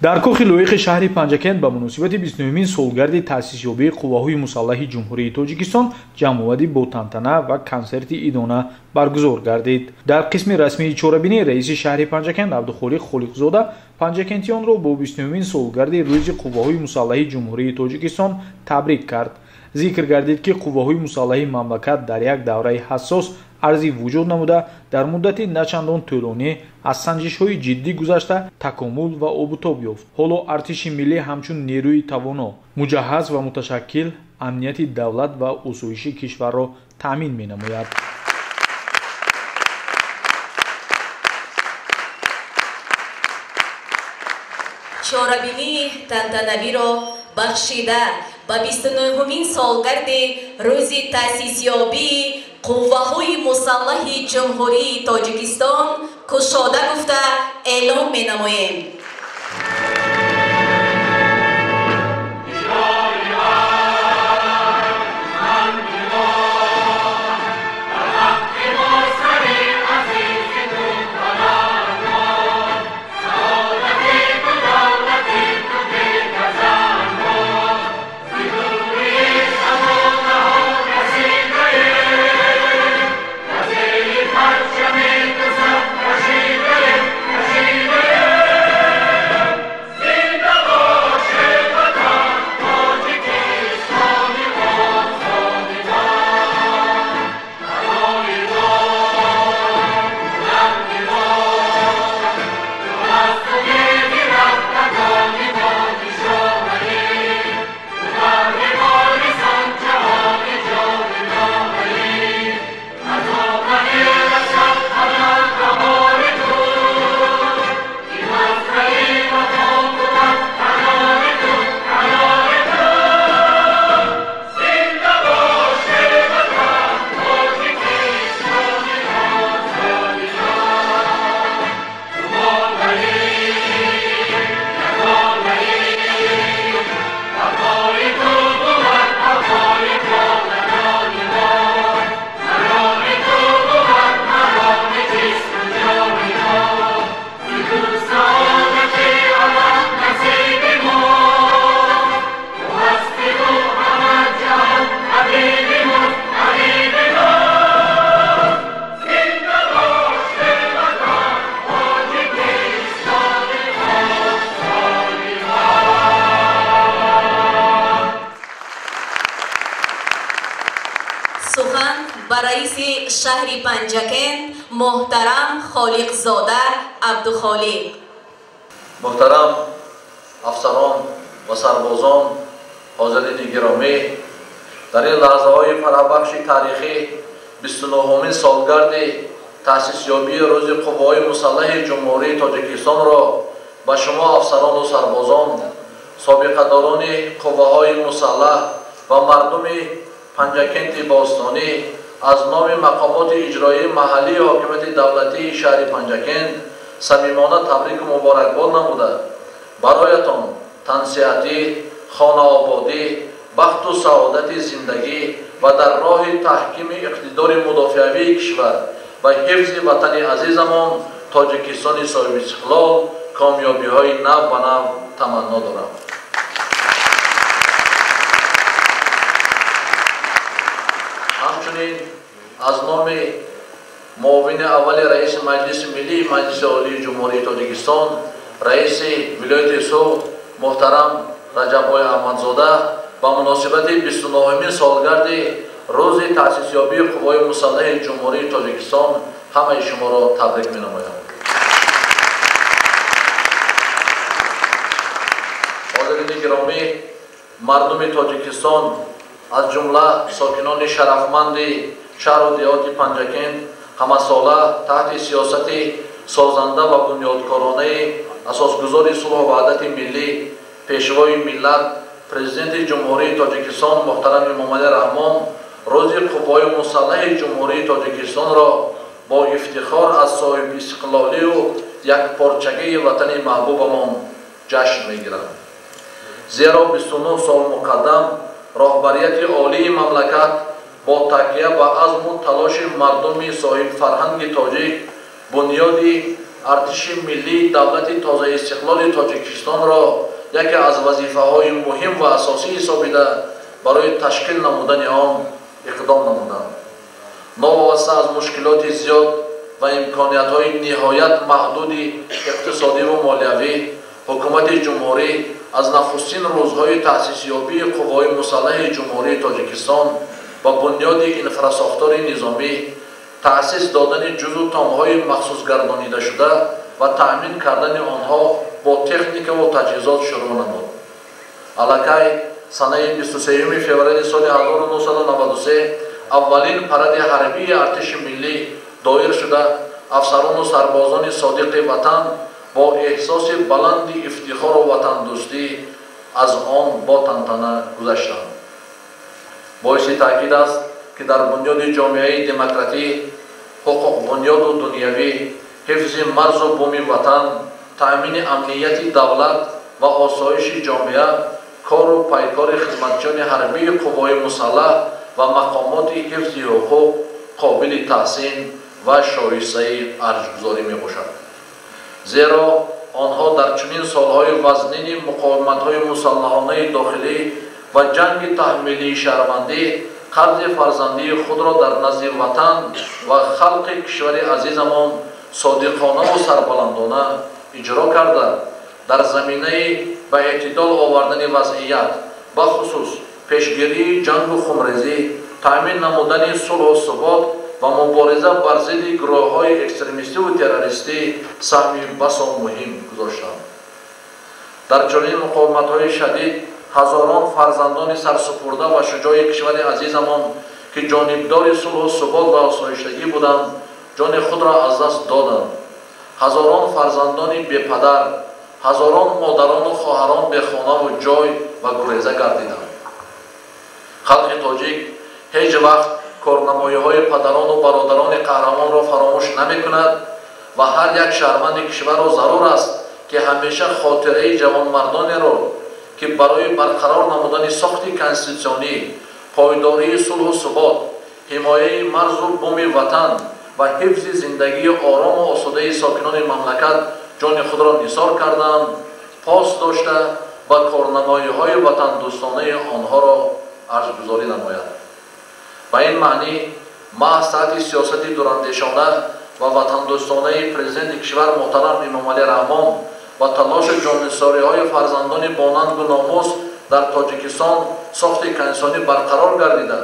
Дар кохи лоиқи шаҳри Панҷакент ба муносибати 29-мин солгарди таъсисёбии қувваҳои мусаллаҳи Ҷумҳурии Тоҷикистон ҷамъоварӣ бо тантана ва консерти идона баргузор гардид. Дар қисми расмии чорабинӣ раиси шаҳри Панҷакент Абдухолиқ Холиқзода панҷакентиёнро бо 29-мин солгарди рӯзи қувваҳои мусаллаҳи Ҷумҳурии Тоҷикистон табрик кард. Зикр гардид, ки қувваҳои мусаллаҳи мамлакат дар як давраи ҳассос арзи вуҷуд намуда, дар муддати начандон тӯлонӣ аз санҷишҳои ҷиддӣ гузашта такомул ва обутоб ёфт. Ҳоло артиши миллӣ ҳамчун нерӯи тавоно, муҷаҳҳаз ва муташаккил амнияти давлат ва осоиши кишварро таъмин менамояд. Чорабинии тантанавиро бахшида ба 29-умин солгарди рӯзи таъсисёбии қувваҳои мусаллаҳи Ҷумҳурии Тоҷикистон кушода гуфта эълон менамоем. Сухан ба раиси шаҳри Панҷакент муҳтарам Холиқзода Абдухолиқ. Муҳтарам афсарон ва сарбозон, ҳозирини гиромӣ, дар ин лаҳзаҳои фарабахши таърихӣ 29-умин солгарди таъсисёбии рӯзи қувваҳои мусаллаҳи Ҷумҳурии Тоҷикистонро ба шумо афсарону сарбозон, собиқадорони қувваҳои мусаллаҳ ва мардуми Панҷакенти бостонӣ аз номи мақомоти иҷроии маҳаллии ҳокимияти давлатии шаҳри Панҷакент самимона табрику муборакбод намуда, бароятон тансиҳатӣ, хонаободӣ, бахту саодати зиндагӣ ва дар роҳи таҳкими иқтидори мудофиавии кишвар ва ҳифзи ватани азизамон Тоҷикистони соҳибистиқлол комёбиҳои нав ба нав таманно дорам. Ҳамчунин аз номи муовини аввали раиси Маҷлиси Миллии Маҷлиси Олии Ҷумҳурии Тоҷикистон, раиси вилояти Суғд муҳтарам Раҷаббой Аҳмадзода ба муносибати 29-умин солгарди рӯзи таъсисёбии қувваҳои мусаллаҳи Ҷумҳурии Тоҷикистон ҳамаи шуморо табрик менамоям. Ҳозирини гиромӣ, мардуми Тоҷикистон аз ҷумла сокинони шарафманди шаҳру деҳоти Панҷакент ҳамасола таҳти сиёсати созанда ва бунёдкоронаи асосгузори сулҳу ваҳдати миллӣ, пешвои миллат, президенти Ҷумҳурии Тоҷикистон муҳтарам Эмомалӣ Раҳмон рӯзи қувваҳои мусаллаҳи Ҷумҳурии Тоҷикистонро бо ифтихор аз соҳибистиқлолию якпорчагии ватани маҳбубамон ҷашн мегиранд. Зеро 29 сол муқаддам роҳбарияти олии мамлакат бо такя ба азму талоши мардуми соҳибфарҳанги тоҷик бунёди артиши миллии давлати тозаистиқлоли Тоҷикистонро яке аз вазифаҳои муҳим ва асосӣ ҳисобида барои ташкил намудани он иқдом намуданд. Новобаста аз мушкилоти зиёд ва имкониятҳои ниҳоят маҳдуди иқтисодиву молиявӣ, ҳукумати ҷумҳурӣ аз нахустин рӯзҳои таъсисёбии қувваҳои мусаллаҳи Ҷумҳурии Тоҷикистон ба бунёди инфрасохтори низомӣ, таъсис додани ҷузъу томҳои махсусгардонидашуда ва таъмин кардани онҳо бо техникаву таҷҳизот шурӯъ намуд. Аллакай санаи 23 феврали соли 1993 аввалин паради ҳарбии артиши миллӣ доир шуда, афсарону сарбозони содиқи ватан бо эҳсоси баланди ифтихору ватандӯстӣ аз он бо тантана гузаштанд. Боиси таъкид аст, ки дар бунёди ҷомеаи демократӣ, ҳуқуқбунёду дунявӣ, ҳифзи марзу буми ватан, таъмини амнияти давлат ва осоиши ҷомеа, кору пайкори хизматчиёни ҳарбии қувваҳои мусаллаҳ ва мақомоти ҳифзи ҳуқуқ қобили таҳсин ва шоистаи арҷгузорӣ мебошад. Зеро онҳо дар чунин солҳои вазнини муқовиматҳои мусаллаҳонаи дохилӣ ва ҷанги таҳмилии шаҳрвандӣ қарзи фарзандии худро дар назди ватан ва халқи кишвари азизамон содиқонаву сарбаландона иҷро карда, дар заминаи ба эътидол овардани вазъият, бахусус пешгирии ҷангу хунрезӣ, таъмин намудани сулҳу субот ва мубориза бар зидди гурӯҳҳои экстремистиву террористӣ саҳми басо муҳим гузоштанд. Дар чунин муқовиматҳои шадид ҳазорон фарзандони сарсупурда ва шуҷои кишвари азизамон, ки ҷонибдори сулҳу субот ва осоиштагӣ буданд, ҷони худро аз даст доданд. Ҳазорон фарзандони бепадар, ҳазорон модарону хоҳарон бехонаву ҷой ва гуреза гардиданд. Халқи тоҷик ҳеҷ вақт корнамоиҳои падарону бародарони қаҳрамонро фаромӯш намекунад ва ҳар як шаҳрванди кишварро зарур аст, ки ҳамеша хотираи ҷавонмардонеро, ки барои барқарор намудани сохти конститутсионӣ, пойдории сулҳу субот, ҳимояи марзу буми ватан ва ҳифзи зиндагии орому осудаи сокинони мамлакат ҷони худро нисор карданд, пос дошта ба корнамоиҳои ватандӯстонаи онҳоро арҷгузорӣ намояд. Ба ин маънӣ маҳз таҳти сиёсати дурандешона ва ватандӯстонаи президенти кишвар муҳтарам Эмомалӣ Раҳмон ва талошу ҷоннисориҳои фарзандони бонангу номус дар Тоҷикистон сохти конститутсионӣ барқарор гардида,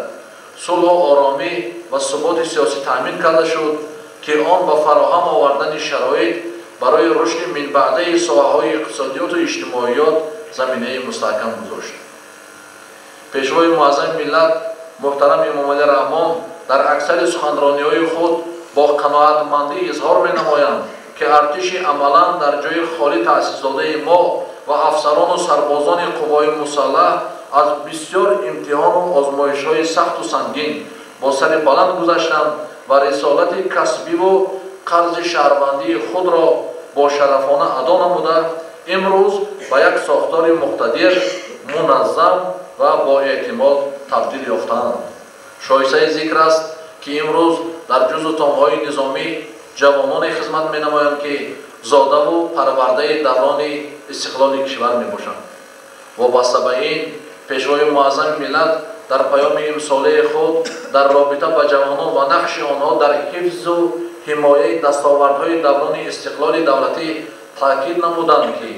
сулҳу оромӣ ва суботи сиёсӣ таъмин карда шуд, ки он ба фароҳам овардани шароит барои рушди минбаъдаи соҳаҳои иқтисодиёту иҷтимоиёт заминаи мустаҳкам гузошт. Пешвои муаззами миллат муҳтарам Эмомалӣ Раҳмон дар аксари суханрониҳои худ бо қаноатмандӣ изҳор менамоянд, ки артиши амалан дар ҷои холӣ таъсисдодаи мо ва афсарону сарбозони қувваҳои мусаллаҳ аз бисёр имтиҳону озмоишҳои сахту сангин бо сари баланд гузаштанд ва рисолати касбиву қарзи шаҳрвандии худро бошарафона адо намуда, имрӯз ба як сохтори муқтадир, муназзам ва боэътимод табдил ёфтаанд. Шоистаи зикр аст, ки имрӯз дар ҷузъу томҳои низомӣ ҷавононе хизмат менамоянд, ки зодаву парвардаи даврони истиқлоли кишвар мебошанд. Вобаста ба ин, пешвои муаззами миллат дар паёми имсолаи худ дар робита ба ҷавонон ва нақши онҳо дар ҳифзу ҳимояи дастовардҳои даврони истиқлоли давлатӣ таъкид намуданд, ки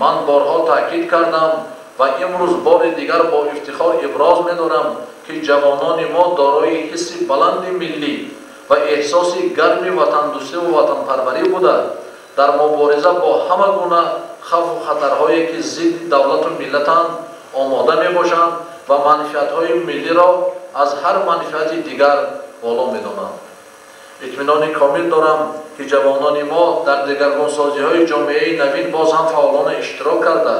ман борҳо таъкид кардам ва имрӯз бори дигар бо ифтихор иброз медорам, ки ҷавонони мо дорои ҳисси баланди миллӣ ва эҳсоси гарми ватандӯстиву ватанпарварӣ буда, дар мубориза бо ҳама гуна хавфу хатарҳое, ки зидди давлату миллатанд, омода мебошанд ва манфиатҳои миллиро аз ҳар манфиати дигар боло медонанд. Итминони комил дорам, ки ҷавонони мо дар дигаргунсозиҳои ҷомеаи навин боз ҳам фаъолона иштирок карда,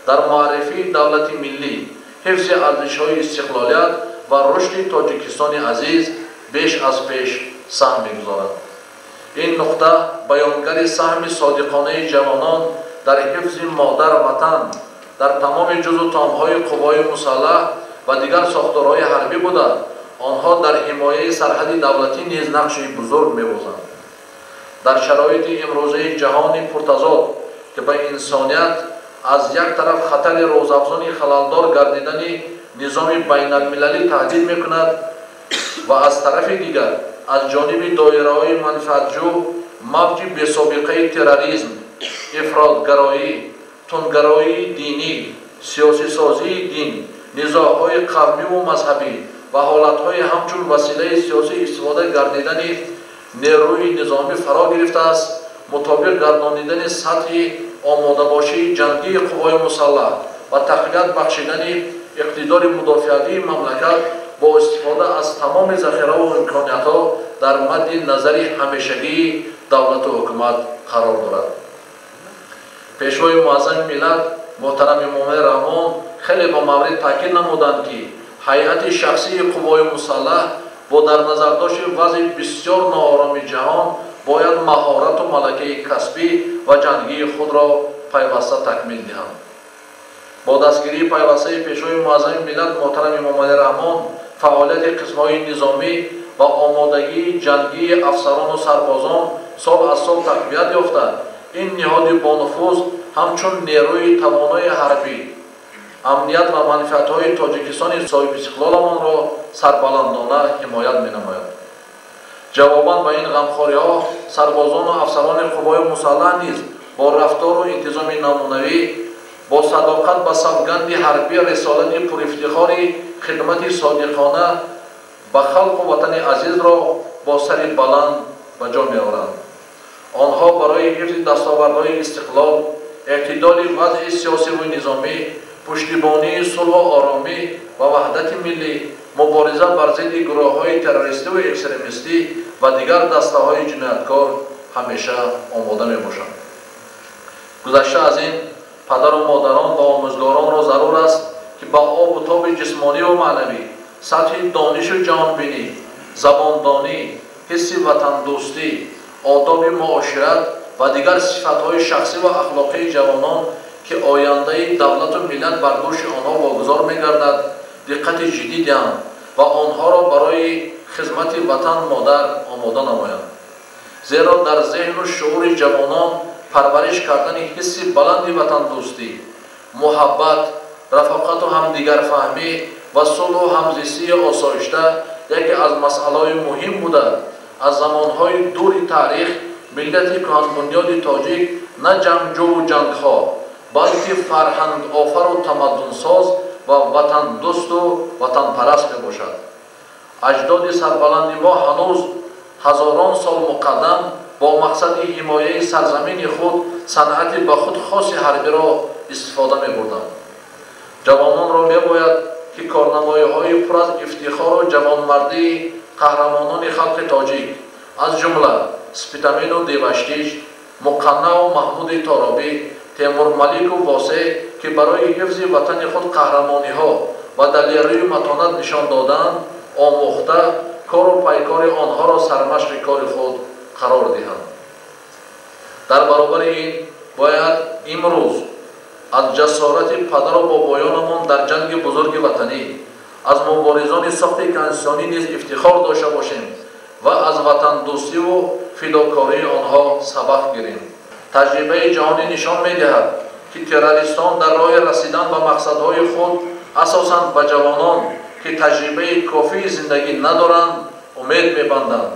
дар муаррифии давлати миллӣ, ҳифзи арзишҳои истиқлолият ва рушди Тоҷикистони азиз беш аз пеш саҳм мегузоранд. Ин нуқта баёнгари саҳми содиқонаи ҷавонон дар ҳифзи модар ватан дар тамоми ҷузъу томҳои қувваҳои мусаллаҳ ва дигар сохторҳои ҳарбӣ буда, онҳо дар ҳимояи сарҳади давлатӣ низ нақши бузург мебозанд. Дар шароити имрӯзаи ҷаҳони пуртазод, ки ба инсоният аз як тараф хатари рӯзафзуни халалдор гардидани низоми байналмилалӣ таҳдид мекунад ва аз тарафи дигар аз ҷониби доираҳои манфиатҷӯ мавҷи бесобиқаи терроризм, ифротгароӣ, тундгароии динӣ, сиёсисозии дин, низоъҳои қавмиву мазҳабӣ ва ҳолатҳои ҳамчун василаи сиёсӣ истифода гардидани нерӯи низомӣ фаро гирифтааст, мутобиқ гардонидани сатҳи омодабошии ҷангии қувваҳои мусаллаҳ ва тақвият бахшидани иқтидори мудофиавии мамлакат бо истифода аз тамоми захираву имкониятҳо дар мадди назари ҳамешагии давлату ҳукумат қарор дорад. Пешвои муаззами миллат муҳтарам Эмомалӣ Раҳмон хеле ба маврид таъкид намуданд, ки ҳайати шахсии қувваҳои мусаллаҳ бо дар назардошти вазъи бисёр ноороми ҷаҳон бояд маҳорату малакаи касбӣ ва ҷангии худро пайваста такмил диҳанд. Бо дастгирии пайвастаи пешвои муаззами миллат муҳтарам Эмомалӣ Раҳмон фаъолияти қисмҳои низомӣ ва омодагии ҷангии афсарону сарбозон сол аз сол тақвият ёфта, ин ниҳоди бонуфуз ҳамчун нерӯи тавонои ҳарбӣ амният ва манфиатҳои Тоҷикистони соҳибистиқлоламонро сарбаландона ҳимоят менамояд. Ҷавобан ба ин ғамхориҳо сарбозону афсарони қувваҳои мусаллаҳ низ бо рафтору интизоми намунавӣ, бо садоқат ба савганди ҳарбӣ рисолати пурифтихори хидмати содиқона ба халқу ватани азизро бо сари баланд ба ҷо меоранд. Онҳо барои ҳифзи дастовардҳои истиқлол, эътидоли вазъи сиёсиву низомӣ, пуштибонии сулҳу оромӣ ва ваҳдати миллӣ, мубориза бар зидди гурӯҳҳои террористиву экстремистӣ ва дигар дастаҳои ҷинояткор ҳамеша омода мебошанд. Гузашта аз ин, падару модарон ва омӯзгоронро зарур аст, ки ба обу тоби ҷисмониву маънавӣ, сатҳи донишу ҷаҳонбинӣ, забондонӣ, ҳисси ватандӯстӣ, одоби муошират ва дигар сифатҳои шахсӣ ва ахлоқии ҷавонон, ки ояндаи давлату миллат бар дӯши онҳо вогузор мегардад, диққати ҷиддӣ диҳанд ва онҳоро барои хизмати ватан модар омода намоянд. Зеро дар зеҳну шуури ҷавонон парвариш кардани ҳисси баланди ватандӯстӣ, муҳаббат, рафоқату ҳамдигарфаҳмӣ ва сулҳу ҳамзистии осоишта яке аз масъалаҳои муҳим буда, аз замонҳои дури таърих миллати кӯҳанбунёди тоҷик на ҷангҷӯву ҷангхоҳ, балки фарҳангофару тамаддунсоз ва ватандӯсту ватанпараст мебошад. Аҷдоди сарбаланди мо ҳанӯз ҳазорон сол муқаддам бо мақсади ҳимояи сарзамини худ санъати ба худ хоси ҳарбиро истифода мебурданд. Ҷавононро мебояд, ки корнамоиҳои пур аз ифтихору ҷавонмардии қаҳрамонони халқи тоҷик, аз ҷумла Спитамену Деваштич, Муқаннаву Маҳмуди Торобӣ, Темурмалику Восеъ, ки барои ҳифзи ватани худ қаҳрамониҳо ва далерию матонат нишон доданд, омӯхта кору пайкори онҳоро сармашқи кори худ қарор диҳанд. Дар баробари ин бояд имрӯз аз ҷасорати падару бобоёнамон дар ҷанги бузурги ватанӣ, аз муборизони сохти конститутсионӣ низ ифтихор дошта бошем ва аз ватандӯстиву фидокории онҳо сабақ гирем. Таҷрибаи ҷаҳонӣ нишон медиҳад, ки террористон дар роҳи расидан ба мақсадҳои худ асосан ба ҷавонон, ки таҷрибаи кофии зиндагӣ надоранд, умед мебанданд.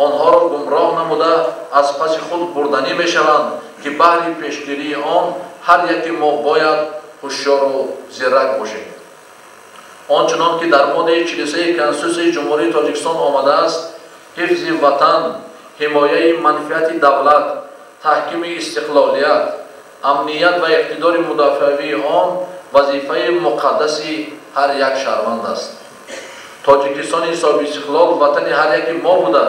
Онҳоро гумроҳ намуда аз паси худ бурданӣ мешаванд, ки баҳри пешгирии он ҳар яке мо бояд ҳушёру зирак бошем. Ончунон ки дар моддаи 43 Конститутсияи Ҷумҳурии Тоҷикистон омадааст, ҳифзи ватан, ҳимояи манфиати давлат, таҳкими истиқлолият, амният ва иқтидори мудофиавии он вазифаи муқаддаси ҳар як шаҳрванд аст. Тоҷикистони соҳибистиқлол ватани ҳар яки мо буда,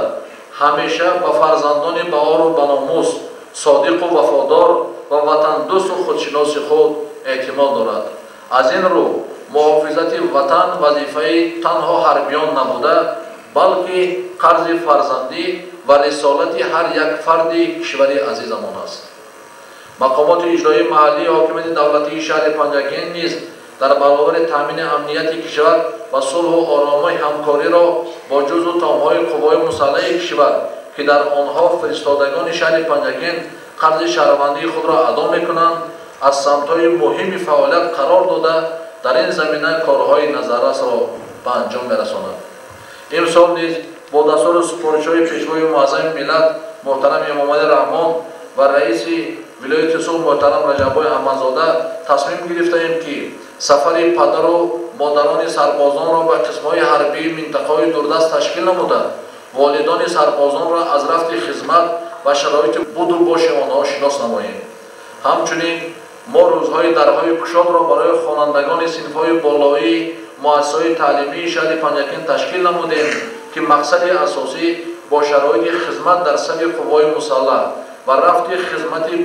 ҳамеша ба фарзандони баору баномус, содиқу вафодор ва ватандӯсту худшиноси худ эътимод дорад. Аз ин рӯ муҳофизати ватан вазифаи танҳо ҳарбиён набуда, балки қарзи фарзандӣ ва рисолати ҳар як фарди кишвари азизамон аст. Мақомоти иҷроии маҳаллии ҳокимияти давлатии шаҳри Панҷакент низ Дар баробари таъмини амнияти кишвар ва сулҳу оромӣ ҳамкориро бо ҷузъу томҳои қувваҳои мусаллаҳи кишвар, ки дар онҳо фиристодагони шаҳри Панҷакент қарзи шаҳрвандии худро адо мекунанд, аз самтҳои муҳими фаъолият қарор дода, дар ин замина корҳои назаррасро ба анҷом мерасонад. Имсол низ бо дастуру супоришҳои Пешвои муаззами миллат муҳтарам Эмомалӣ Раҳмон ва раиси вилояти Суғд муҳтарам Раҷаббой Аҳмадзода тасмим гирифтаем, ки сафари падару модарони сарбозонро ба қисмҳои ҳарбии минтақаҳои дурдаст ташкил намуда, волидони сарбозонро аз рафти хизмат ва шароити буду боши онҳо шинос намоем. Ҳамчунин мо рӯзҳои дарҳои кушодро барои хонандагони синфҳои болоии муассисаҳои таълимии шаҳри Панҷакент ташкил намудем, ки мақсади асосӣ бо шароити хизмат дар сафи қувваҳои мусаллаҳ ва рафти хизмати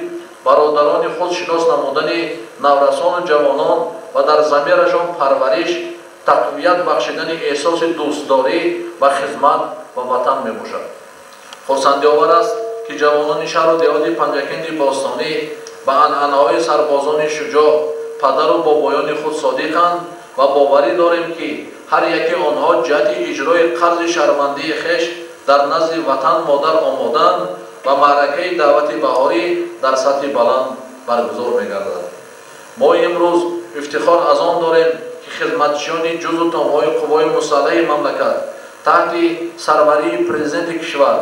бародарони худ шинос намудани наврасону ҷавонон ва дар замирашон парвариш, тақвият бахшидани эҳсоси дӯстдорӣ ва хизмат ба ватан мебошад. Хурсандиовар аст, ки ҷавонони шаҳру деҳоти Панҷакенти бостонӣ ба анъанаҳои сарбозони шуҷоъ, падару бобоёни худ содиқанд ва боварӣ дорем, ки ҳар яки онҳо ҷиҳати иҷрои қарзи шаҳрвандии хеш дар назди ватан модар омодаанд ва маъракаи даъвати баҳорӣ дар сатҳи баланд баргузор мегардад. Мо имрӯз ифтихор аз он дорем, ки хизматчиёни ҷузъу томҳои қувваҳои мусаллаҳи мамлакат таҳти сарварии Президенти кишвар,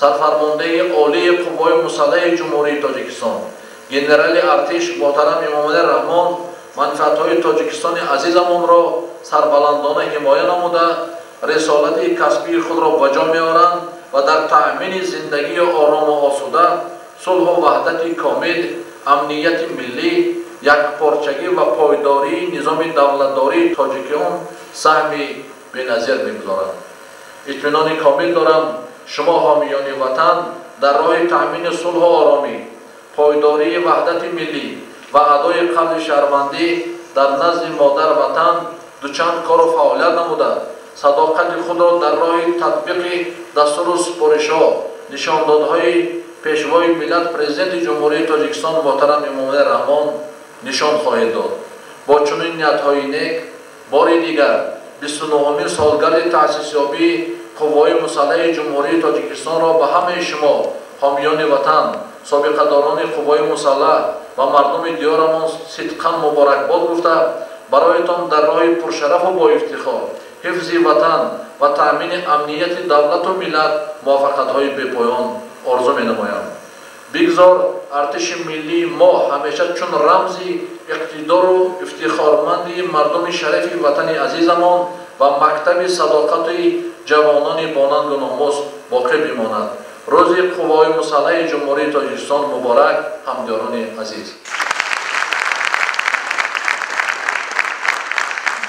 сарфармондеҳи олии қувваҳои мусаллаҳи Ҷумҳурии Тоҷикистон, генерали артиш муҳтарам Эмомалӣ Раҳмон манфиатҳои Тоҷикистони азизамонро сарбаландона ҳимоя намуда, рисолати касбии худро ба ҷо меоранд ва дар таъмини зиндагии орому осуда, сулҳу ваҳдати комил, амнияти миллӣ, якпорчагӣ ва пойдории низоми давлатдории тоҷикиён саҳми беназир мегузоранд. Итминони комил дорам, шумо ҳомиёни ватан дар роҳи таъмини сулҳу оромӣ, пойдории ваҳдати миллӣ ва адои қарзи шаҳрвандӣ дар назди модар ватан дучанд кору фаъолият намуда, садоқати худро дар роҳи татбиқи дастуру супоришҳо, нишондодҳои Пешвои миллат, Президенти Ҷумҳурии Тоҷикистон муҳтарам Эмомалӣ Раҳмон нишон хоҳед дод. Бо чунин ниятҳои нек бори дигар 29-умин солгарди таъсисёбии қувваҳои мусаллаҳи Ҷумҳурии Тоҷикистонро ба ҳамаи шумо, ҳомиёни ватан, собиқадорони қувваҳои мусаллаҳ ва мардуми диёрамон сидқан муборакбод гуфта, бароятон дар роҳи пуршарафу боифтихор, ҳифзи ватан ва таъмини амнияти давлату миллат муваффақиятҳои бепоён орзу менамоям. Бигзор артиши миллии мо ҳамеша чун рамзи иқтидору ифтихорманди мардуми шарифи ватани азизамон ва мактаби садоқати ҷавонони бонангу номус боқӣ бимонад. Рӯзи қувваҳои мусаллаҳи Ҷумҳурии Тоҷикистон муборак, ҳамдиёрони азиз!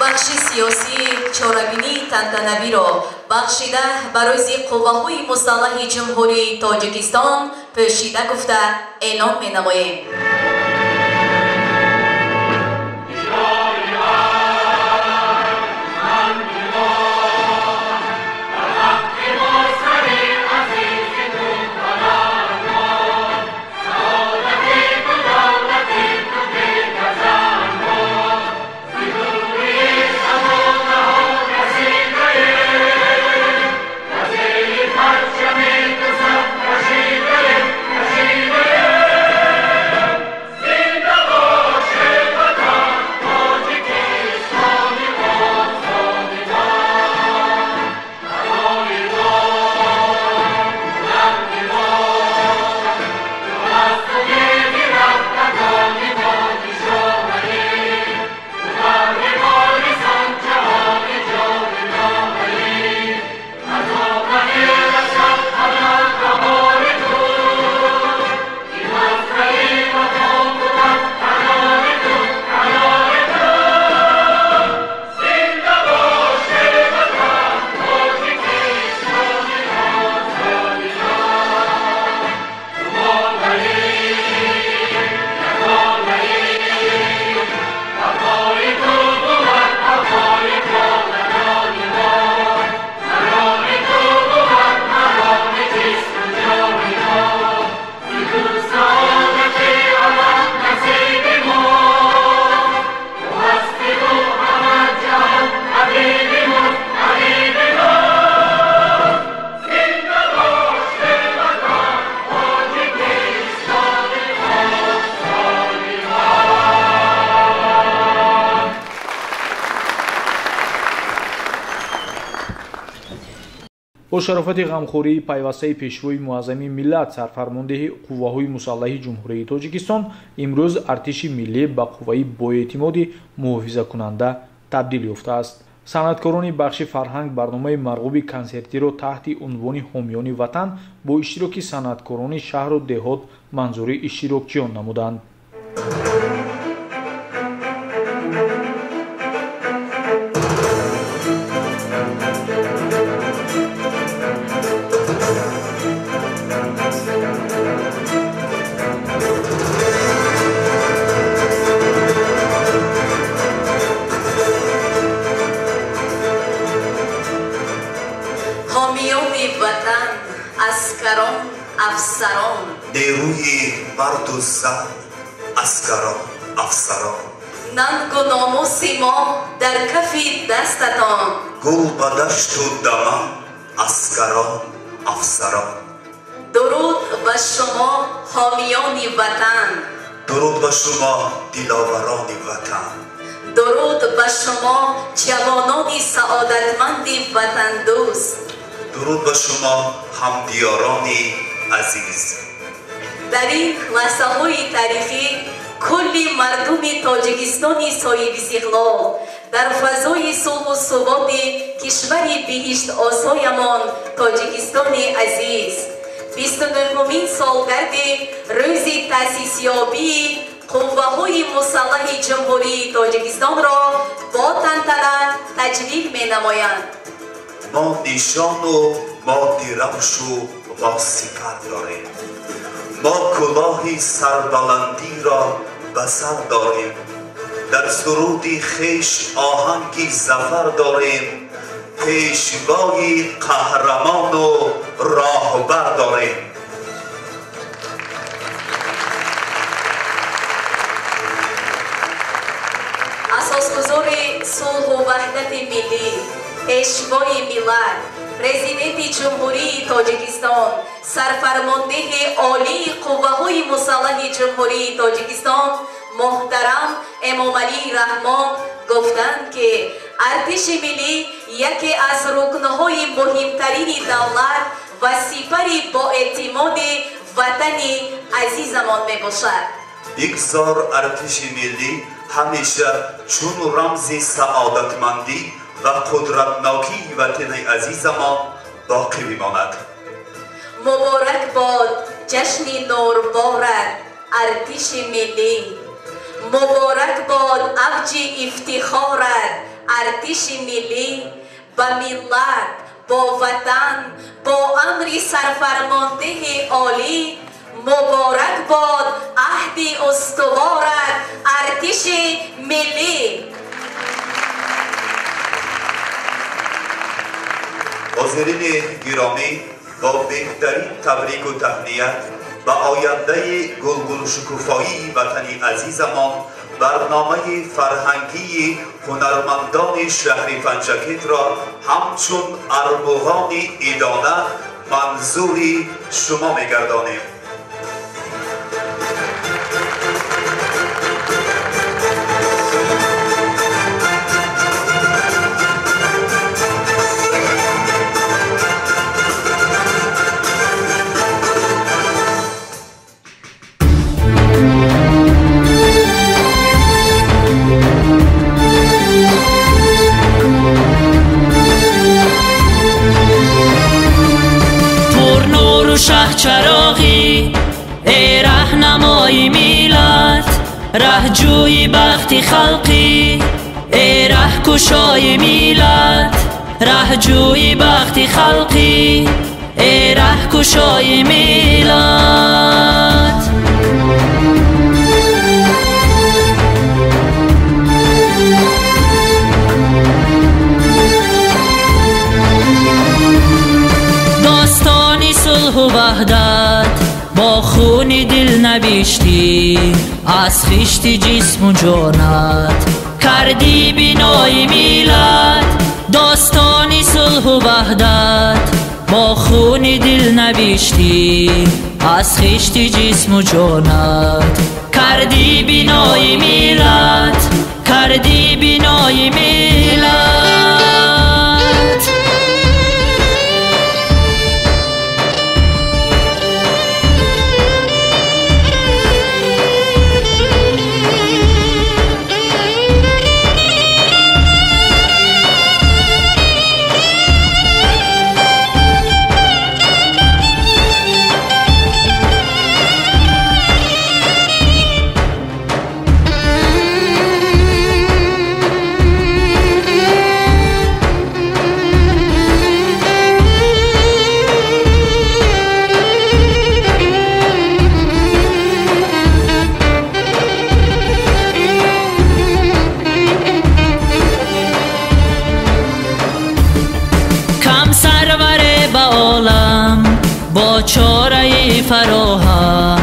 Бахши сиёсии чорабинии тантанавиро бахшида ба рӯзи қувваҳои мусаллаҳи Ҷумҳурии Тоҷикистон пӯшида гуфта эълон менамоем. Бо шарофати ғамхории пайвастаи пешвои муаззами миллат, сарфармондеҳи қувваҳои мусаллаҳи Ҷумҳурии Тоҷикистон, имрӯз артиши миллӣ ба қувваи боэътимоди муҳофизакунанда табдил ёфтааст. Санъаткорони бахши фарҳанг барномаи марғуби консертиро таҳти унвони ҳомиёни ватан бо иштироки санъаткорони шаҳру деҳот манзури иштирокчиён намуданд. Ҳомиёни ватан, аскарон, афсарон, нерӯи марду зан, аскарон, афсарон, нангу номуси мо дар кафи дастатон, гул ба дашту даман, аскарон, афсарон. Дуруд ба шумо, ҳомиёни ватан, дуруд ба шумо, диловарони ватан, дуруд ба шумо, ҷавонони саодатманди ватандӯст, дуруд ба шумо, ҳамдиёрони азиз. Дар ин лаҳзаҳои таърихӣ кулли мардуми Тоҷикистони соҳибистиқлол дар фазои сулҳу суботи кишвари биҳиштосоямон Тоҷикистони азиз 29-умин солгарди рӯзи таъсисёбии қувваҳои мусаллаҳи Ҷумҳурии Тоҷикистонро бо тантана таҷлил менамоянд. Мо нишону мо диравшу мо сипар дорем, мо кулоҳи сарбаландиро ба сар дорем, дар суруди хеш оҳанги зафар дорем, пешвои қаҳрамону роҳбар дорем. Асосгузори сулҳу ваҳдати миллӣ, пешвои миллат, президенти Ҷумҳурии Тоҷикистон, сарфармондеҳи олии қувваҳои мусаллаҳи Ҷумҳурии Тоҷикистон муҳтарам Эмомалӣ Раҳмон гуфтанд, ки артиши миллӣ яке аз рукнҳои муҳимтарини давлат ва сипари боэътимоди ватани азизамон мебошад. Бигзор артиши миллӣ ҳамеша чун рамзи саодатмандӣ ва қудратнокии ватани азизамон боқӣ бимонад. Муборак бод ҷашни нурборат артиши миллӣ, муборак бод авҷи ифтихорат артиши миллӣ. Ба миллат, бо ватан, бо амри сарфармондеҳи олӣ, муборак бод аҳди устуворат артиши миллӣ. Ҳозирини гиромӣ, бо беҳтарин табрику таҳният ба ояндаи гулгулшукуфоии ватани азизамон барномаи фарҳангии ҳунармандони шаҳри Панҷакентро ҳамчун армуғони идона манзури шумо мегардонем. Чароғӣ эй раҳнамои миллат, раҳҷӯи бахти халқӣ, эй раҳкушои миллат, раҳҷӯи бахти халқӣ, эй раҳкушои миллат. Достони сулҳу ваҳдат бо хуни дил навиштӣ, аз хишти ҷисму ҷонат кардӣ бинои миллат. Достони сулҳу ваҳдат бо хуни дил навиштӣ, аз хишти ҷисму ҷонат кардӣ бинои миллат, кардӣ бинои миллат. чораи фароҳам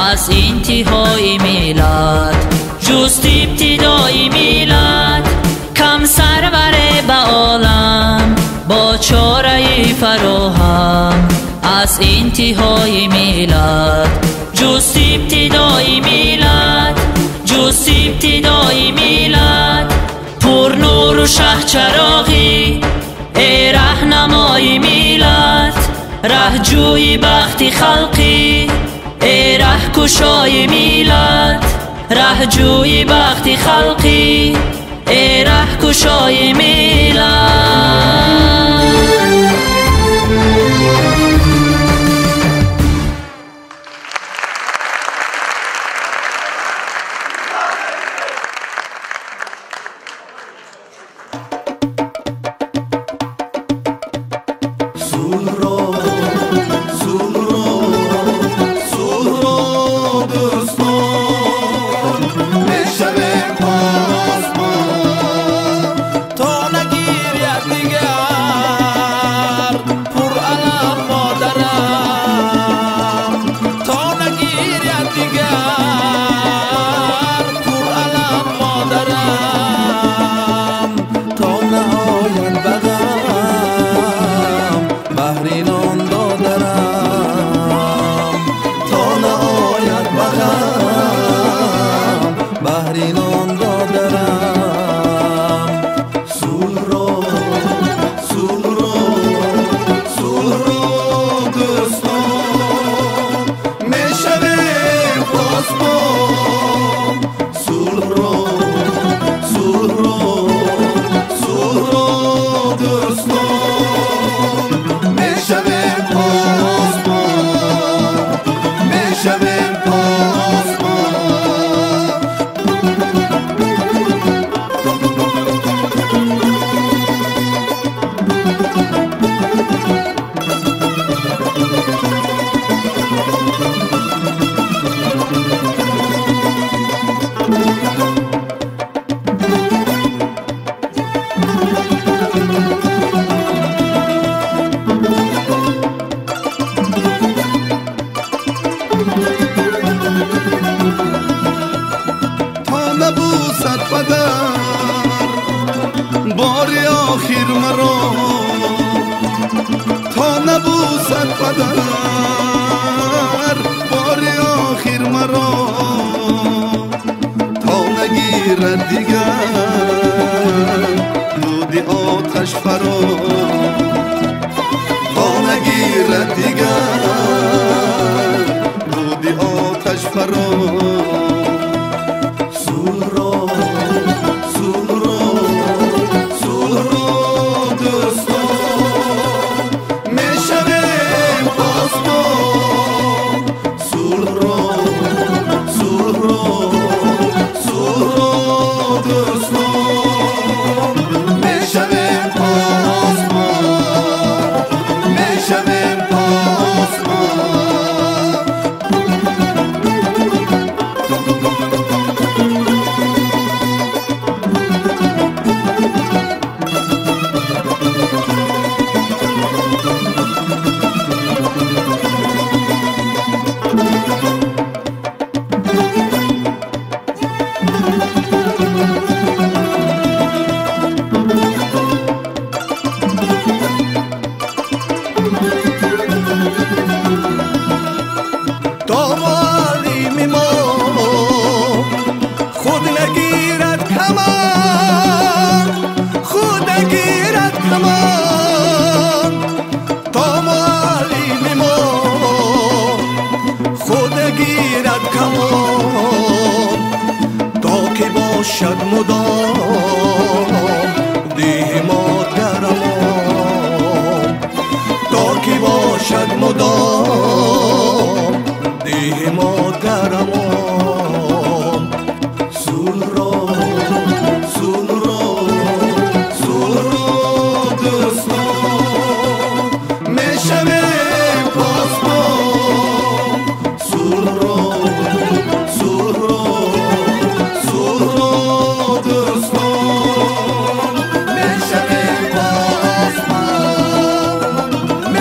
аз интиҳои миллат, ҷуст ибтидои миллат, кам сарваре ба олам бо чораи фароҳам аз интиҳои миллат, ҷуст ибтидои миллат, ҷуст ибтидои миллат, пурнуру шаҳчароғӣ эй раҳнамои миллат, раҳҷӯи бахти халқӣ эй раҳкушои миллат, раҳҷӯи бахти халқӣ эй раҳкушои миллат.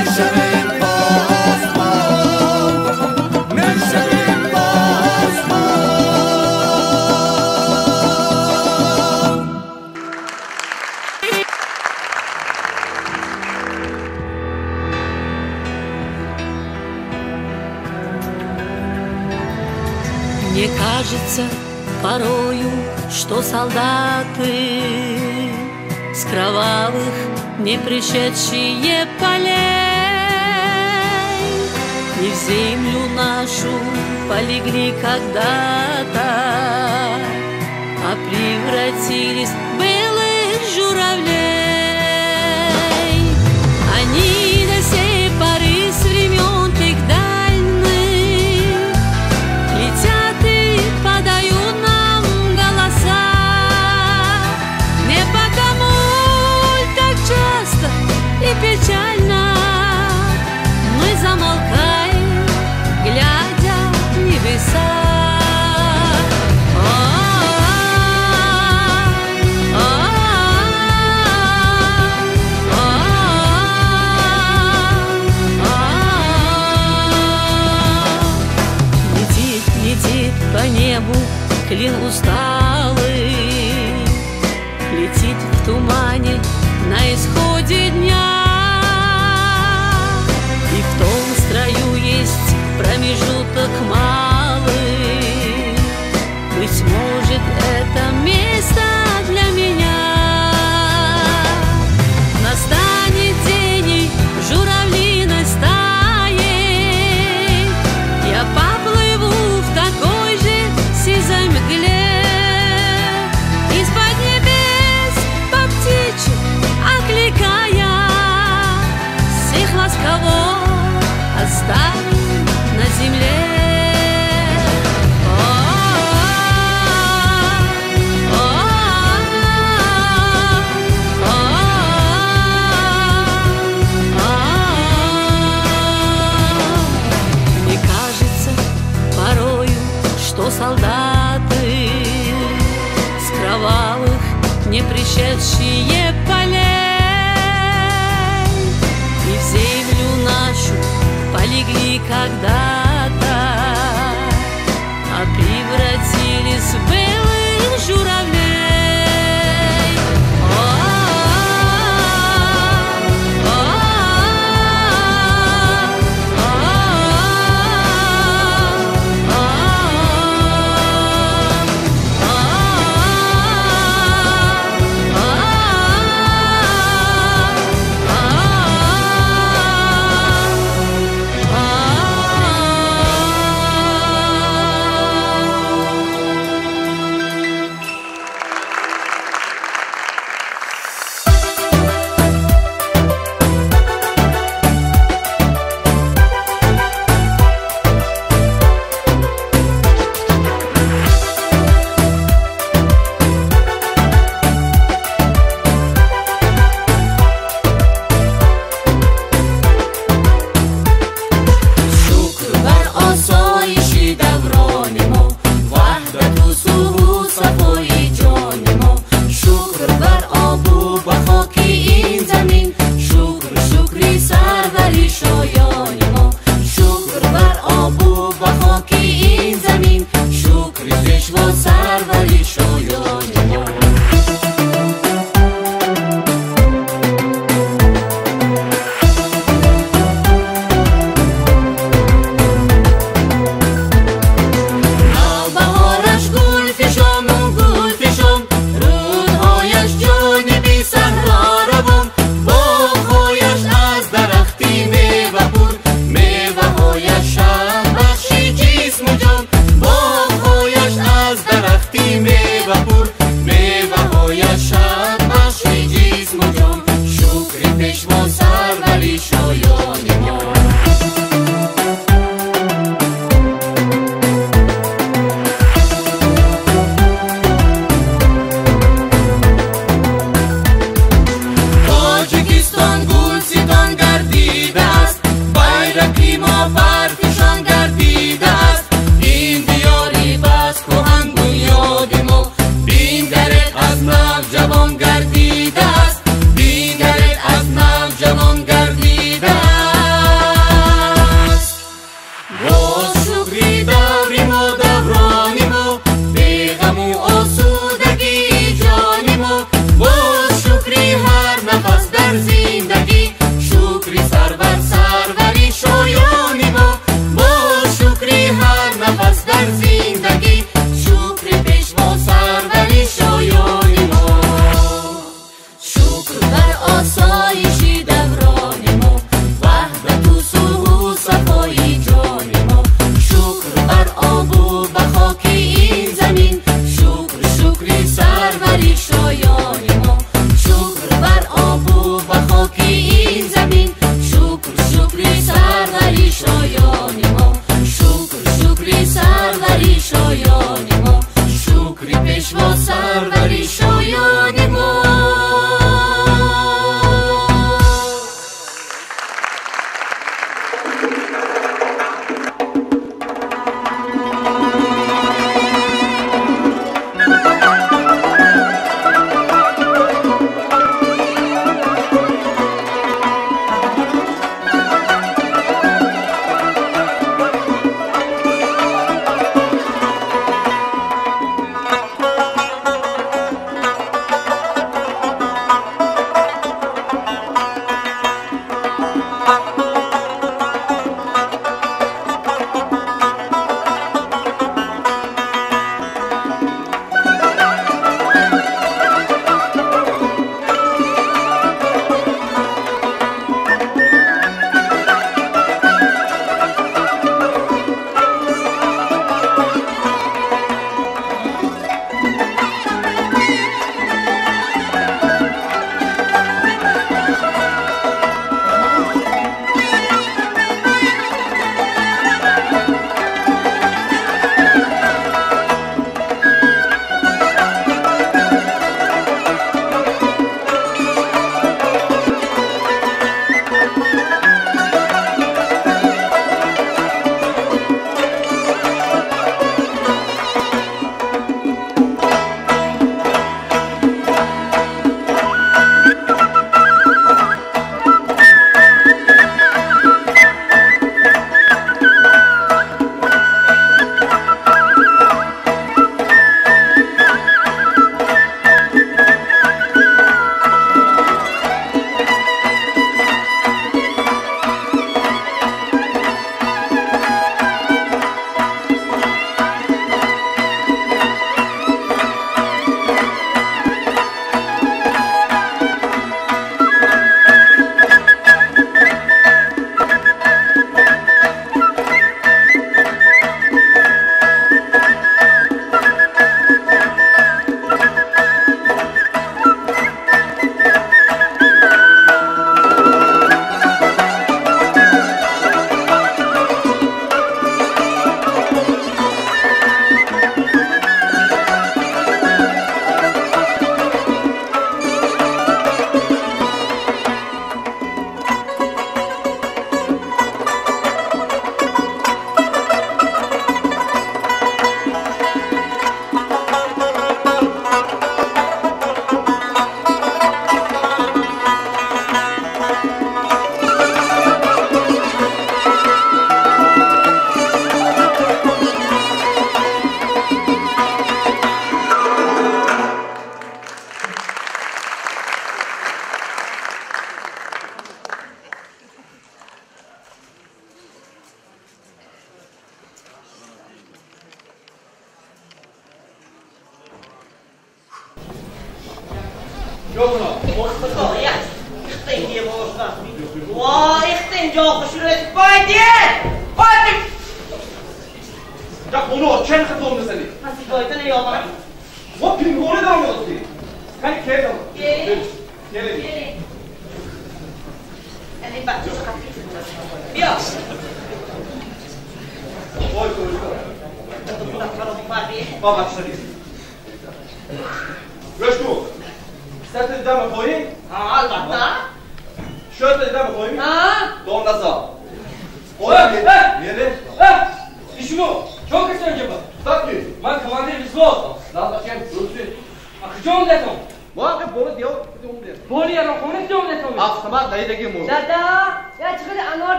Meşemin pasman. Мне кажется порою, что солдаты с кровавых не пришедшие полей не в землю нашу полегли когда-то, а превратились в белых журавлей. Они до сей поры с времен тех дальних летят и подают нам голоса. Не потому так часто и печально мы замолкаем, глядя в небеса. Летит, летит по небу клин усталый, летит в тумане на исходе дня. И в том строю есть промежуток малый. Быть может, это место для меня. Настанет день, и журавлиной стаей я поплыву в такой же сизой мгле. Из-под небес по птичьи окликая, всех вас, кого оставим на земле. Мне кажется порою, что солдаты с кровавых не пришедшие полей и в землю нашу полегли когда-то, а превратились в белых журавлей.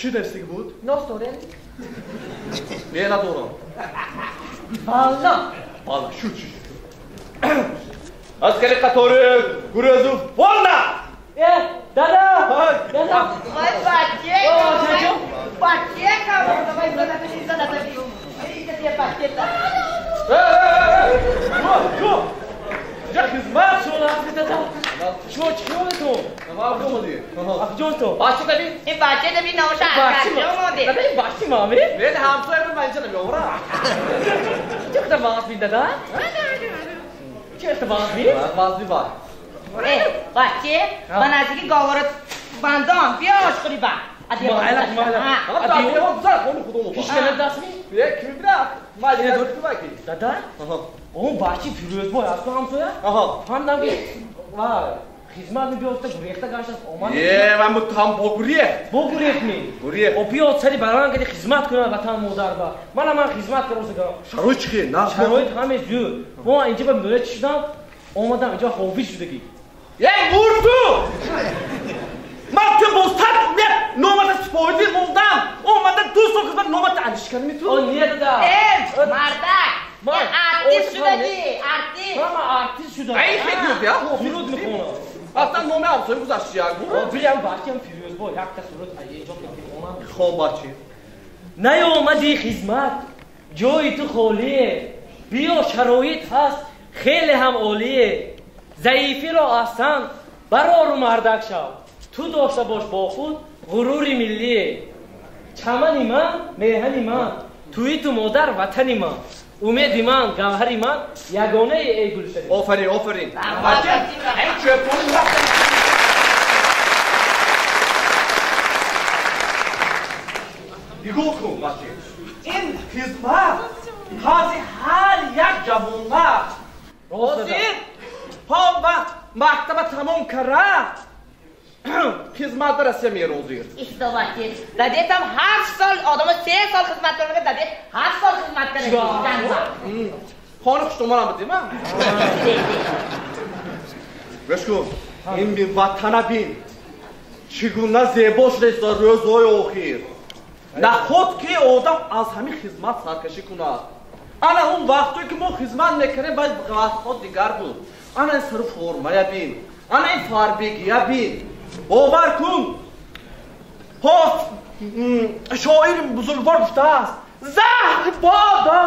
Чӣ нависиги буд? Нос дорем? Не, надорам. Валла. Валла, шу чӣ? Аскари қатори гурезу валла! Э, дада! Дада! Вай, баче! Баче, кого? Давай, зада, зада, зада. Баче-то. Э, чё? Я хизмат! Шо нахуй, дада? Шо, чӣ ту? Бача даби? Ин бача даби наоша акаҷо монде. Дада ин бачи мами? Не, ҳамсоя ман инҷа намеовара. Чӣ қадар мағз дада? Чӣ қадар мағз? Мағз ба. Э, баче, ба наздики говора бандон биё ошхӯри ба. Майла, майла. Ҳеч дастми? Не, ки мебинад? Майла, дада? Он бачи Фирӯзбой аст ҳамсоя? Фаҳмидам ки ва хизмат мебиёста гурехта гаштаст омад. Е, ман муттаҳам бо гурехт. Бо гурехт ми? Гурехт. О биёд сари баланд кади хизмат кунад ватан модар ба. Мана ман хизмат карда. Шароит чӣ хел? На шароит ҳаме зӯр. Мо инҷа ба муддат чӣ шудам? Омадам инҷа ҳофиз шудагӣ. Е, мурду! Ман ту бо сад номата сипоҳидӣ мондам. Омада ду сол хизмат номата алиш кардами ту? О, не дада. Э, мардак! Артист шудагӣ, артист. Ман артист шудам. Ай фикр я, суруд мехонам. Аслан номи ҳамсоя гузашти як бор. Биям бачам Фирӯзбой якта суруд эҷод мехонам. Хон бачи. Наёмади хизмат, ҷои ту холие. Биё шароит ҳаст, хеле ҳам олие. Заифиро аҳсан, барору мардак шав. Ту дошта бош бо худ ғурури миллие. Чамани ман, меҳани ман, туи ту модар ватани ман. Умеди ман, гавҳари ман, ягонаи эй гулшари. Офарин, офарин. Бача, ин чӯпони рафта. Нигоҳ кун, бача. Ин хизмат ҳази ҳар як ҷавонмард. Ҳозир то ба мактаба тамом кард, Хизмат ба Россия мерозир. Издаватель. Дадетам 7 сол, одама 3 сол хизмат кардага, дадет 7 сол хизмат карда. Хона хуштомонам бидима? Гӯш кун, ин ватана бин. Чӣ гуна зебо шудааст дар рӯзҳои охир. Наход ки одам аз ҳамин хизмат саркашӣ кунад. Ана он вақтое ки мо хизмат мекардем, баъд вақтҳо дигар буд. Ана ин сару формая бин, ана ин фарбегия бин. Бовар кун, шоири бузургвор гуфтааст: заҳр бодо,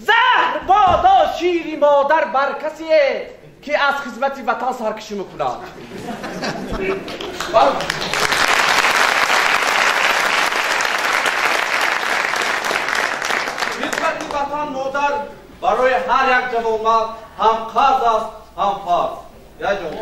заҳр бодо шири модар бар касе ки аз хизмати ватан саркашӣ мекунад. Хизмати ватан модар барои ҳар як ҷавонмард ҳам қарз аст, ҳам фарз. Я ҷон.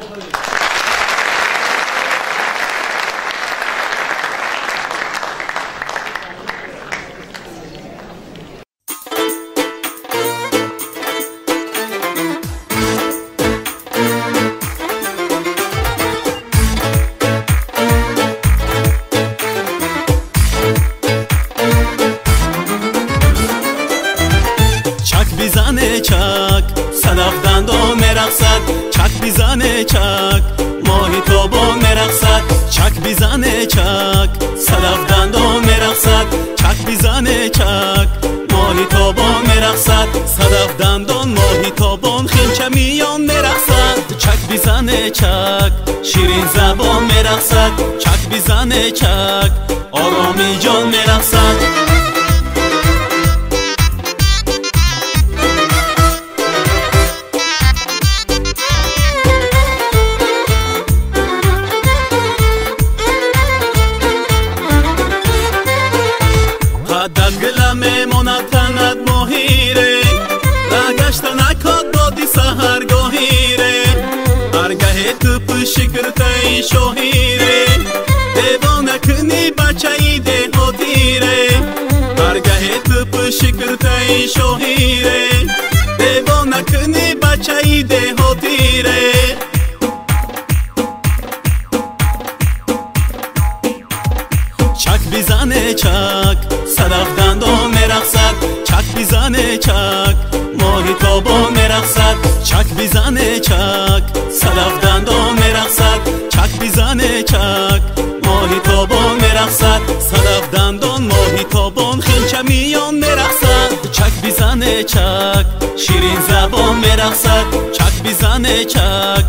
Чак, моҳи тобон мерақсад, чак бизане чак, садаф дандон мерақсад, чак бизане чак, моҳи тобон мерақсад, садаф дандон моҳи тобон хинча миён мерақсад, чак бизане чак, ширин забон мерақсад, чак бизане чак, ороми ҷон мерақсад. Шикртаи шоҳире, девона куни бачаи деҳотире, ҳаргаҳе тупи шикртаи шоҳире, девона куни бачаи деҳотире. Чак бизане чак, садаф дандон мерақсад, чак бизане чак, моҳи тобон мерақсад, чак бизане чак, садаф дандон мерақсад, чак бизане чак, моҳи тобон мерақсад, садаф дандон моҳи тобон хинча миён мерақсад, чак бизане чак, ширин забон мерақсад, чак бизане чак,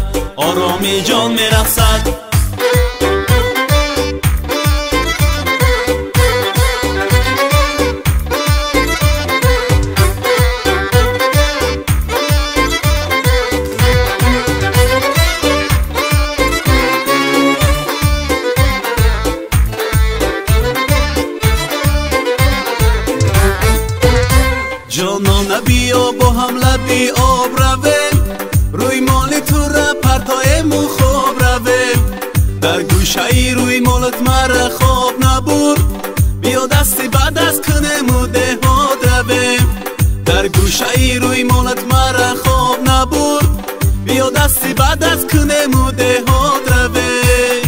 ороми ҷон мерақсад. Гӯшаи рӯи молат мара хоб набурд, биё дасти ба даст кунему деҳот равем. Дар гӯшаи рӯи молат мара хоб набурд, биё дасти ба даст кунему деҳот равем.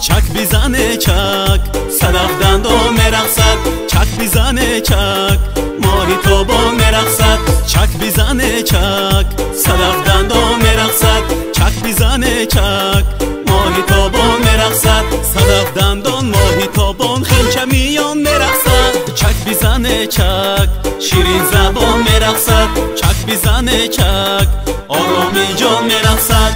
Чак бизане чак, садаф дандон мерақсад, чак бизане чак, моҳи тобон мерақсад, чак бизане чак, садаф дандон мерақсад, чак бизане чак, моҳи тобон мерақсад, садаф дандон моҳи тобон хинча миён мерақсад, чак бизане чак, ширин забон мерақсад, чак бизане чак, ороми ҷон мерақсад.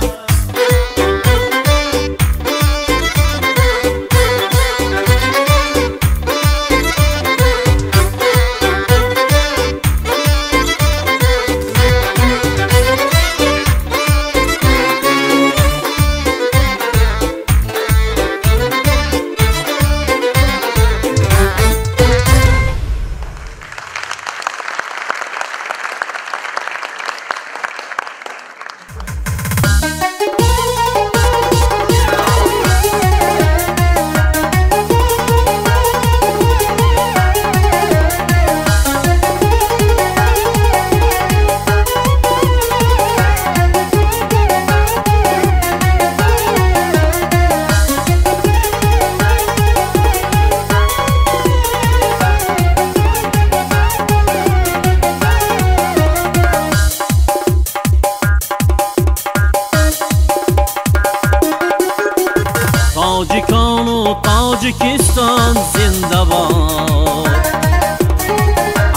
зинда бод.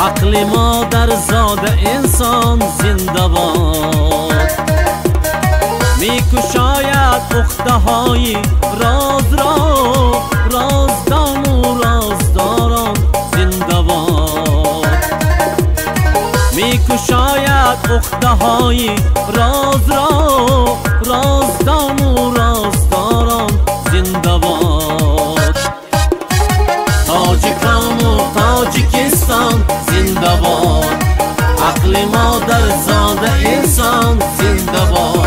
Ақли модарзода инсон зинда бод. Мекушояд уқдаҳои розро, роздону роздорон зинда бод. Мекушояд уқдаҳои розро, роздону роздорон зинда бод. Тоҷикону Тоҷикистон зинда бод. Ақли модарзода инсон зинда бод.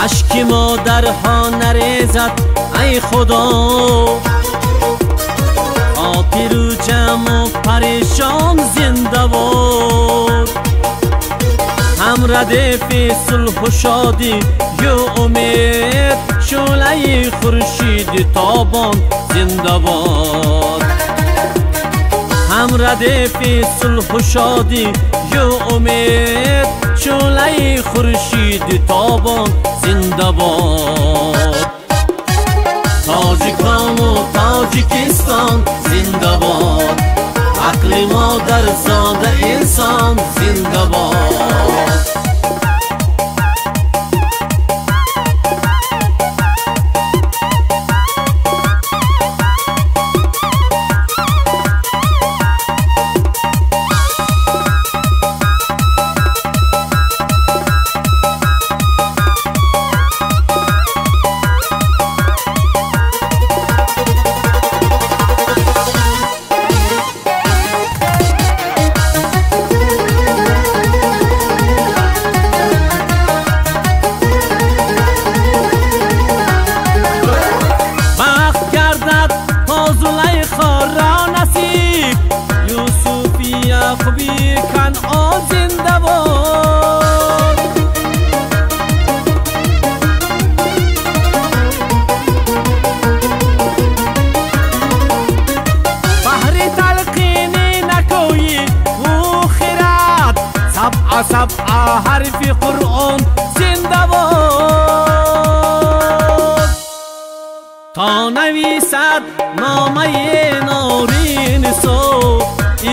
Ашки модарҳо нарезад ай Худо, хотиру ҷамъу парешон зинда бод. Ҳам радифи сулҳу шодӣ ю умед, шӯълаи хуршиди тобон зинда бод. Ҳам радифи сулҳу шодӣ ю умед, шӯълаи хуршиди тобон зинда бод. Тоҷикону Тоҷикистон зинда бод. Ақли модарзода инсон зинда бод. Сабъа ҳарфи Қуръон зинда бод. То нависад номаи норинисо,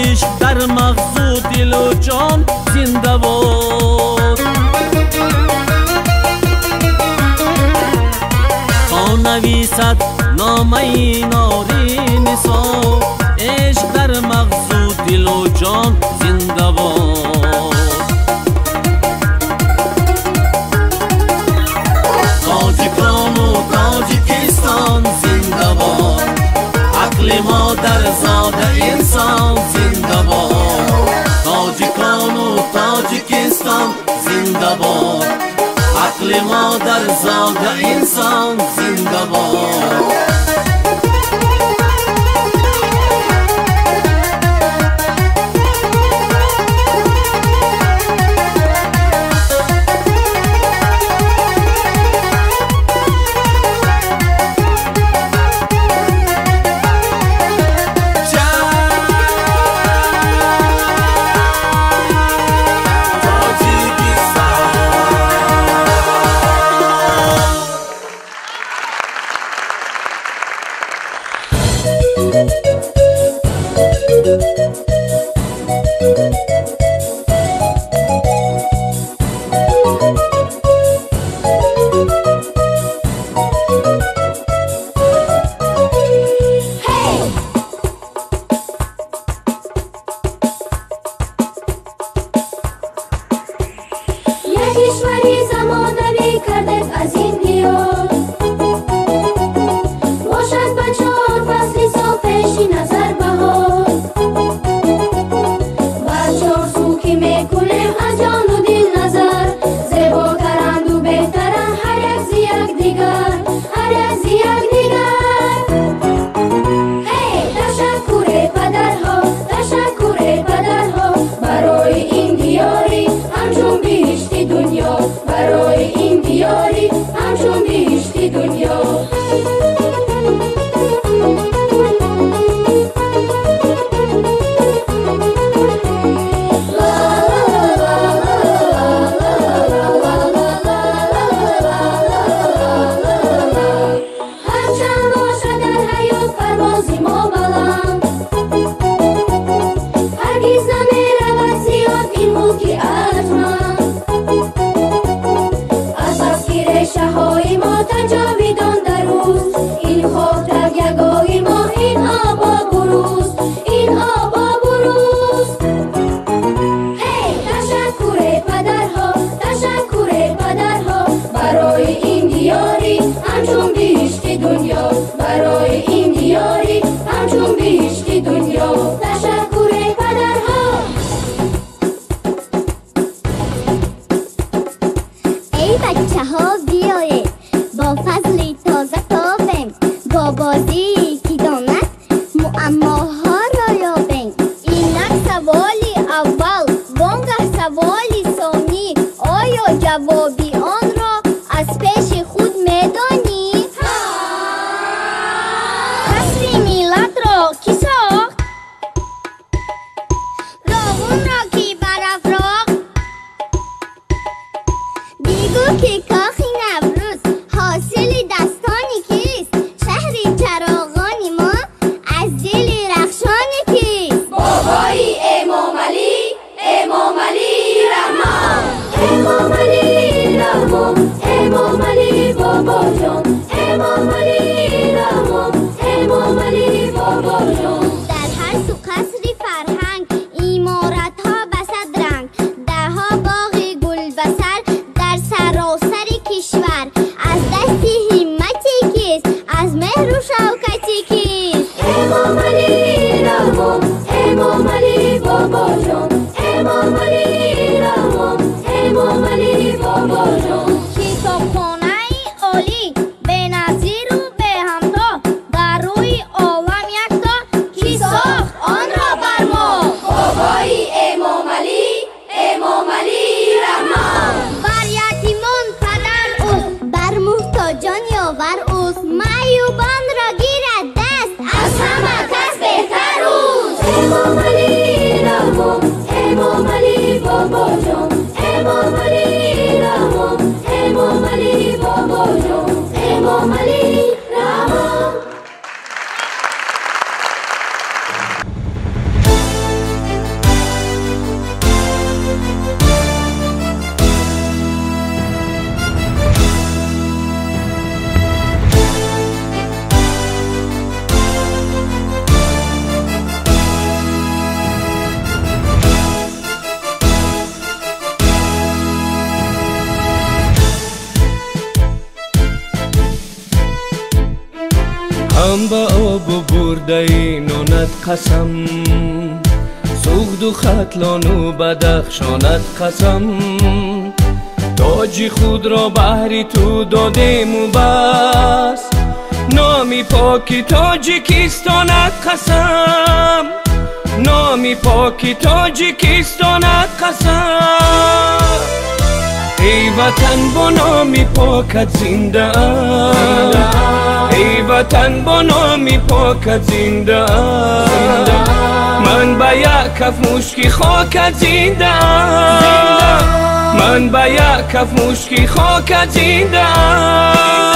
ишқ дар мағзу дилу ҷон зинда бод. То нависад номаи норинисо, ишқ дар мағзу дилу ҷон зинда бод. Тоҷикону Тоҷикистон зинда бод. Ақли модарзода инсон зинда бод. Тоҷикону Тоҷикистон зинда бод. Ақли модарзода инсон зинда бод. Кишвари замонавӣ кардед аз ин диёр, бошад ба чор фасли сол пеши назар баҳор. Бар чор сӯ ки мекунем аз ҷону дил назар, зеботаранду беҳтаранд ҳар як зи якдигар, ҳар як зи якдигар. Ҳей, ташаккуре падарҳо, ташаккуре падарҳо. мулки арҷманд. Аз бас ки решаҳои мо ҷовидон дар ӯст, ин хок такягоҳи мо, ин об обрӯст, ин об обрӯст. Ҳей, ташаккур падарҳо, ташаккур падарҳо, барои ин диёри ҳамчун биҳишти дунё, барои ин диёри ҳамчун биҳишти дунё. Ташаккур падарҳо. Эй бачаҳо, биёед бо фазли тоза тобем, бо бозие ки донад муаммоҳоро ёбем. Инак саволи аввал, вонгаҳ саволи сонӣ, оё ҷавоби онро аз пеши худ медонӣ? Қасри миллатро кӣ сохт? Роғунро кӣ барафрохт? Бигӯ ки кохи Наврӯз ҳосили дастони кист? Шаҳри чароғони мо аз дили рахшони кист? Бобои Эмомалӣ, Эмомалӣ Раҳмон. Эмомалӣ Раҳмон, Эмомалӣ бобоҷон, Эмомалӣ Раҳмон, Эмомалӣ бобоҷон. Дар ҳар су қасри фарҳанг, иморатҳо ба сад ранг, даҳҳо боғи гулбасар дар саросари кишвар. Аз дасти ҳиммати кист? Аз меҳру шавкати кист? Эмомалӣ Раҳмон, Эмомалӣ бобоҷон, Эмомалӣ Раҳмон, Эмомалӣ бобоҷон. Китобхонаи олӣ беназиру беҳамто, дар рӯи олам якто, ки сохт онро бар мо? Бобои Эмомалӣ, Эмомалӣ Раҳмон. Бар ятимон падар ӯст, бар муҳтоҷон ёвар ӯст, маъюбонро гирад даст, аз ҳама кас беҳтар ӯст. Эмомалӣ Раҳмон, Эмомалӣ бобоҷон, Эмомалӣ Раҳмон, Эмомалӣ бобоҷон, Эмомалӣ Раҳмон. Ҳам ба обу бурдаи нонат қасам, Суғду Хатлону Бадахшонат қасам, тоҷи худро баҳри ту додему бас, номи поки Тоҷикистонат қасам, номи поки Тоҷикистонат қасам. Эй ватан, бо номи покат зиндаам, эй ватан, бо номи покат зиндаам, ман ба як каф мушки хокат зиндаам, ман ба як каф мушки хокат зиндаам.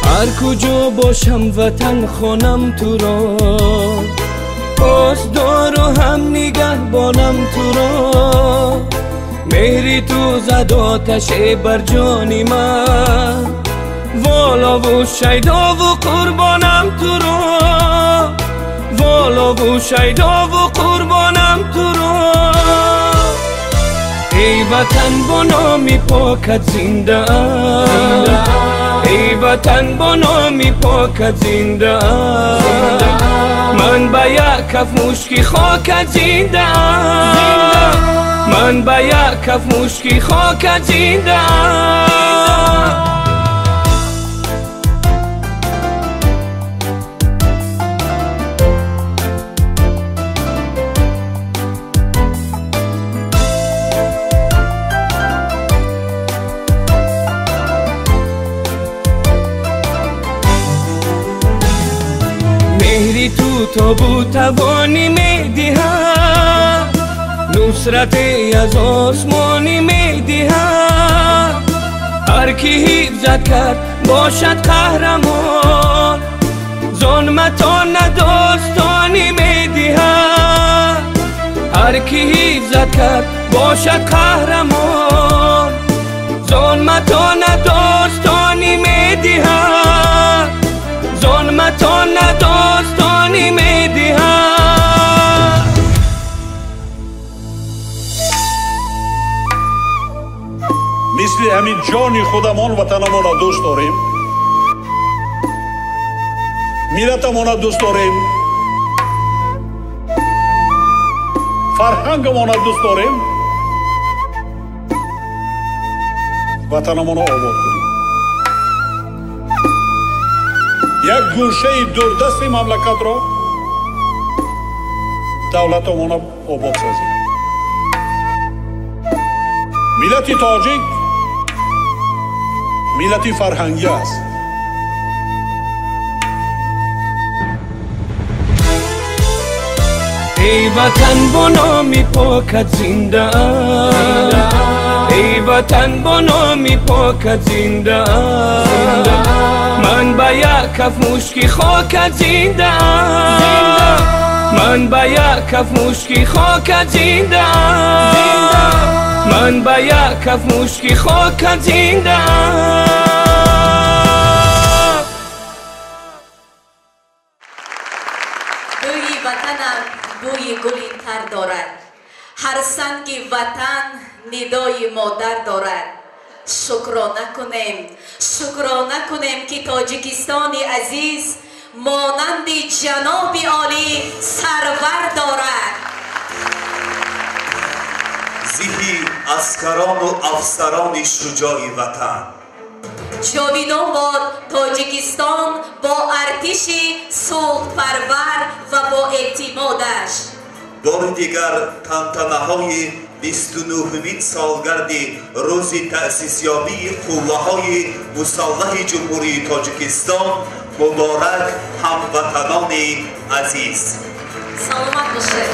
Ҳар куҷо бошам ватан хонам туро, посдору ҳам нигаҳбонам туро, меҳри ту зад оташе бар ҷони ман, волову шайдову қурбонам туро, волову шайдову қурбонам туро. Эй ватан, бо номи покат зиндаам, эй ватан, бо номи покат зиндаам, ман ба як каф мушки хокат зиндаам, ман ба як каф мушки хокат зиндаам. Меҳри Ту тобу тавонӣ медиҳад, нусрате аз осмонӣ медиҳад. Ҳар ки ҳифзат кард бошад қаҳрамон, зон матона достони медиҳад. Ҳар ки ҳифзат кард бошад қаҳрамон, зон матона достони медиҳад, зон матона достони медиҳад. Мисли ҳамин ҷони худамон ватанамонро дӯст дорем, миллатамонро дӯст дорем, фарҳангамонро дӯст дорем, ватанамонро обод кунем. Як гӯшаи дурдасти мамлакатро давлатамонро обод созем. Миллати тоҷик миллати фарҳангӣ аст. Эй ватан бо номи покат зиндаам, эй ватан бо номи покат зиндаам. Ман ба як каф мушки хокат зиндаам, ман ба як каф мушки хокат зиндаам, ман ба як каф мушки хокат зиндаам. Бӯи ватанам бӯи гули тар дорад, ҳар санги ватан нидои модар дорад. Шукрона кунем, шукрона кунем, ки Тоҷикистони азиз монанди ҷаноби олӣ сарвар дорад. Зиҳи аскарону афсарони шуҷои ватан. Ҷовидон бод Тоҷикистон бо артиши сулҳпарвар ва бо эътимодаш. Бори дигар тантанаҳои 29-умин солгарди рӯзи таъсисёбии қувваҳои мусаллаҳи Ҷумҳурии Тоҷикистон муборак, ҳамватанони азиз. Саломат бошед.